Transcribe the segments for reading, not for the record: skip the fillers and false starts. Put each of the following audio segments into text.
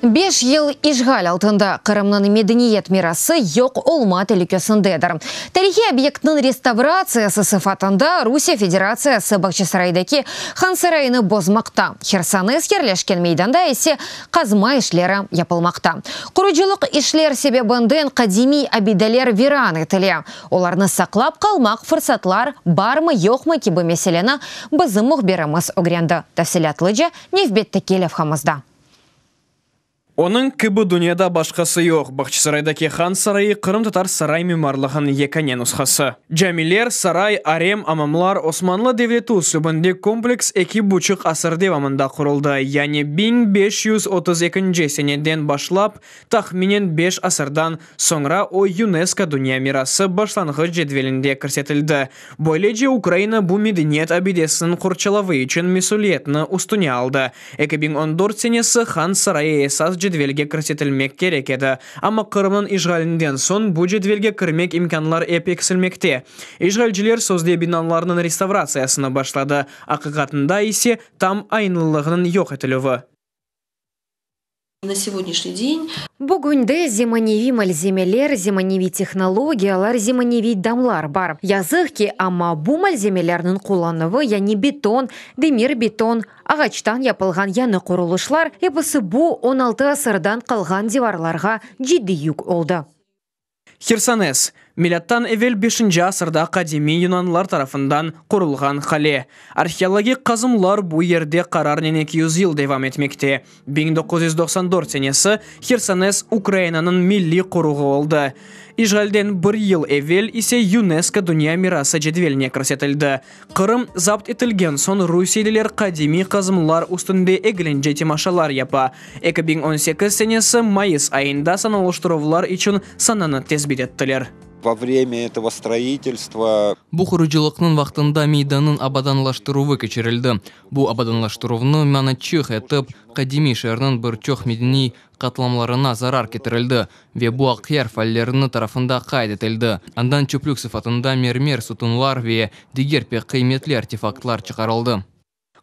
Beş yıl işğal altında Qırımnıñ medeniyet mirası yoq olma telükesindedir. Tarihiy obyektniñ restavratsiyası sıfatında Rusiye Federatsiyası Bağçasaraydaki Han sarayını bozmaqta, Hersones yerleşken meydanda ise qazma işleri yapılmaqta. Qurucılıq işler sebebinden qadimiy abideler viran etile. Olarnı saqlap qalmaq fırsatlar barmı-yoqmı kibi meseleni bizim mühbirimiz ögrendi. Tafsilâtlıca nevbetteki levhamızda. Onıñ kibi dünyada başqası yoq. Bağçasaraydaki Han sarayı qırımtatar saray mimarlığınıñ yekâne nushası. Camiler, saray, arem, amamlar, Osmanlı devleti üslübinde kompleks eki buçuq asır devamında quruldı, yani 1532-nci seneden başlap tahminen beş asırdan soñra o UNESCO Dünya mirası başlanğıç cedvelinde kirsetildi. Böylece Ukraina bu medeniyet abidesiniñ qorçalavı içün mesüliyetni üstüne aldı. 2014 senesi Han sarayı esas cedvelge kirsetilmek kerek edi, amma Qırımnıñ işğalinden soñ bu cedvelge kirmek imkânlar ep eksilmekte. İşğalciler sözde binalarnıñ restavratsiyasını başladı, aqiqatında ise tam aynılığınıñ yoq etilüvi. Na segodnyashniy den. Bugünde zemaneviy malzemeler, zemaneviy tehnologiyalar, zemaneviy damlar bar. Yazıq ki, amma bu malzemelerniñ qullanuvı, yani beton, demir-beton, ağaçtan yapılğan yañı qurulışlar, episi bu 16 asırdan qalğan divarlarğa ciddiy yük oldı. Hersones, milâttan evel beşinci asırda qadimiy yunanlar tarafından qurulğan qale. Arheologik qazımlar bu yerde qararnen 200 yıl devam etmekte. 1994 senesi Hersones Ukrainanıñ milliy qoruğı oldı. İşğalden bir yıl evel ise UNESCO Dünya mirası cedveline kirsetildi. Qırım zapt etilgen soñ rusiyeliler qadimiy qazımlar üstünde eglence temaşalar yapa. 2018 senesi mayıs ayında sanalıştıruvlar içün sananı tesbit ettiler. Во время этого строительства Bu qurucılıqnıñ vaqtında meydannıñ abadanlaştıruvı keçirildi. Bu abadanlaştıruvnı manaçıq etip, qadimiy şeerniñ bir çoq medeniy qatlamlarına zarar ketirildi ve bu Aqyar faalleriniñ tarafında qayd etildi. Andan çöplük sıfatında mermer sutunlar ve diger pek qıymetli artefaktlar çıqarıldı.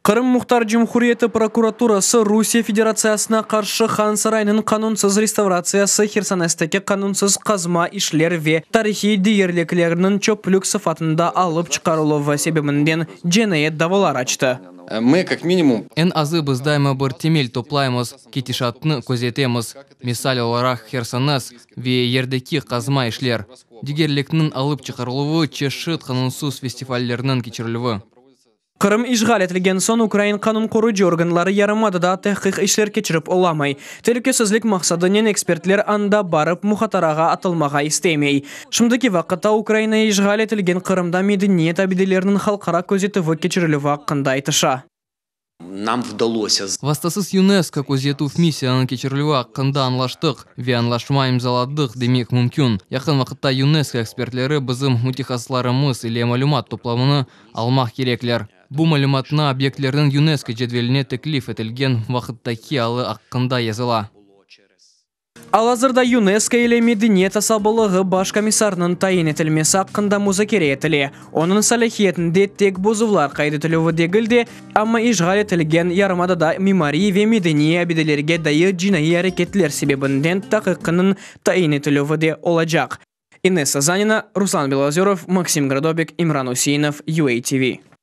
Qırım Muhtar Cumhuriyeti prokuraturası Rusiye Federatsiyasına qarşı Han sarayınıñ qanunsız restavratsiyası, Hersonesteki qanunsız qazma işler ve tarihiy degerliklerniñ çöplük sıfatında alıp çıqarıluvı sebebinden cinayet davalar açtı. Мы, как минимум, Eñ azı biz daima bir temel toplaymız, ketişatnı közetemiz. Misal olaraq Hersones ve yerdeki qazma işler, degerlikniñ alıp çıqarıluvı, çeşit qanunsız festivallerniñ keçirilüvi. Qırım işğal etilgen soñ ukrain qanun qorucı organları yarımadada tehqiq işler keçirip olamay. Telükesizlik maqsadınen ekspertler anda barıp muhatarağa atılmağa istemey. Şimdiki vaqıtta Ukraina işğal etilgen Qırımda medeniyet abideleriniñ halqara közetüvi keçirilüvi aqqında aytışa. Нам вдалося Vastasız UNESCO közetüv missiyanıñ keçirilüvi aqqında añlaştıq ve añlaşma imzaladıq demek mümkün. Yaqın vaqıtta UNESCO ekspertleri bizim mütehassıslarımız ile malümat toplamını almaq kerekler. Bu malümatnı obyektlerniñ UNESCO cedveline teklif etilgen vaqıttaki alı aqqında yazıla. Al-azırda UNESCO ile medeniyet asabalığı baş komissarınıñ tayin etilmesi aqqında muzakere etile. Onıñ salâhiyetinde tek bozuvlar qayd etilüvi degil de, amma işğal etilgen yarımadada mimariy ve medeniy abidelerge dair cinaiy areketler sebebinden taqiqınıñ tayin etilüvi de olacaq. İnessa Zanina, Ruslan Belozörov, Maksim Gradobik, İmran Useinov, UATV.